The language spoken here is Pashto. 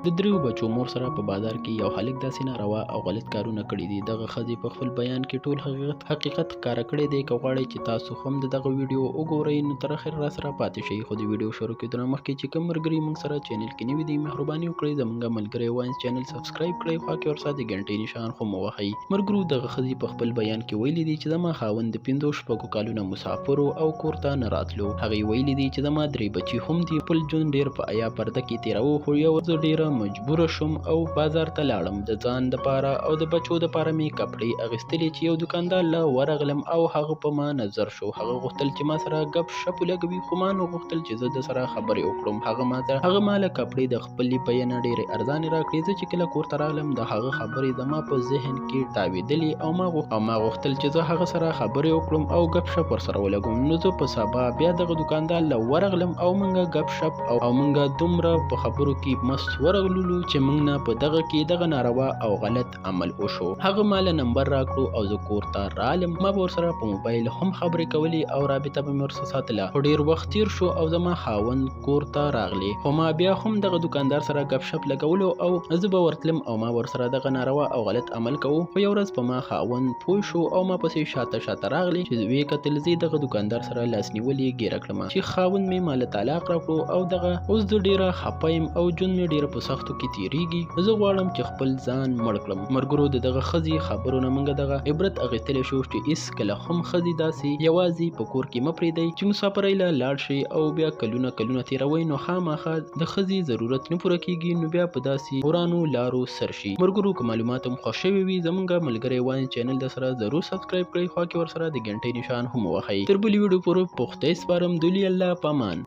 د دریو بچو مور سره په بازار کې یو هلک داسې ناروا او غلط کارونه کړي دي. دغه ښځې په خپل بیان کې ټول حقیقت ښکاره کړی دی. که غواړئ چې تاسو هم د دغه ویډیو وګورئ نو تر اخره راسره پاتې شئ. خو د ویډیو شروع کېدو نه مخکې چې کوم ملګري موږ سره چینل کې نوي دي، مهرباني وکړئ زموږ ملګری واینس چینل سبسکرایب کړئ، خوا کې ورسره د ګنټې نشان هم ووهئ. ملګرو، دغه ښځې په خپل بیان کې ویلي دي چې زما خاوند د پنځو شپږو کالونه مسافر و او کور ته نه راتلو. هغې ویلي دي چې زما درې بچي هم دي، خپل ژوند ډېر په حیا پرده کې تېروو، خو یو زه ډېره مجبوره شوم او بازار ته لاړم. د ځان دپاره او د بچو دپاره مې کپړې اخیستلې چې یو دوکاندار له ورغلم او هغه په ما نظر شو. هغه غوښتل چې ما سره ګپ شپ ولګوي، خو ما نه غوښتل چې زه د سره خبرې وکړم. هغه ما له کپړې د خپلې بیې نه ډېرې ارزانې راکړې. زه چې کله کور ته راغلم د هغه خبرې زما په ذهن کې تاوېدلې او ما غوښتل چې زه هغه سره خبرې وکړم او ګپ شپ ورسره ولګوم. نو زه په سبا بیا دغه دوکاندار له ورغلم او موږ ګپ شپ او موږ دومره په خبرو کې مست ورغللو چې موږ نه په دغه کې دغه ناروا او غلط عمل وشو. هغه ما له نمبر راکړو او زه کور ته رالم. ما به ورسره په موبایل هم خبرې کولې او رابطه به مې ورسره ساتله، خو ډېر وخت تیر شو او زما خاوند کور ته راغلی، خو ما بیا هم دغه دوکاندار سره ګپ شپ لګولو او زه به ورتلم او ما ورسره دغه ناروا او غلط عمل کوو. خو یو ورځ په ما خاوند پوه شو او ما پسې شاته شاته راغلی چې ویې کتل زه دغه دوکاندار سره لاس نیولې ګیره کړم چې خاوند مې ما له طلاق راکړو او دغه اوس زه ډېره خپه یم او ژوند مې ډېره په سختو کې تیریږي. زه غواړم چې خپل ځان مړ کړم. ملګرو، د دغه ښځې خبرو نه موږ دغه عبرت اخیستلی شو چې هېڅکله هم ښځې داسې یوازې په کور کې مه پرېږدئ چې مسافرۍ له لاړ شئ او بیا کلونه کلونه تېروئ، نو خامخا د ښځې ضرورت نه پوره کیږي، نو بیا په داسې ورانو لارو سر شي. ملګرو، که معلومات هم خوښ شوي وي زموږ ملګری واین چینل د سره ضرور سبسکرایب کړئ، خوا کې ورسره د ګنټې نشان هم ووهئ. تر بلې ویډیو پورې په خدای سپارم. دولي الله پامان.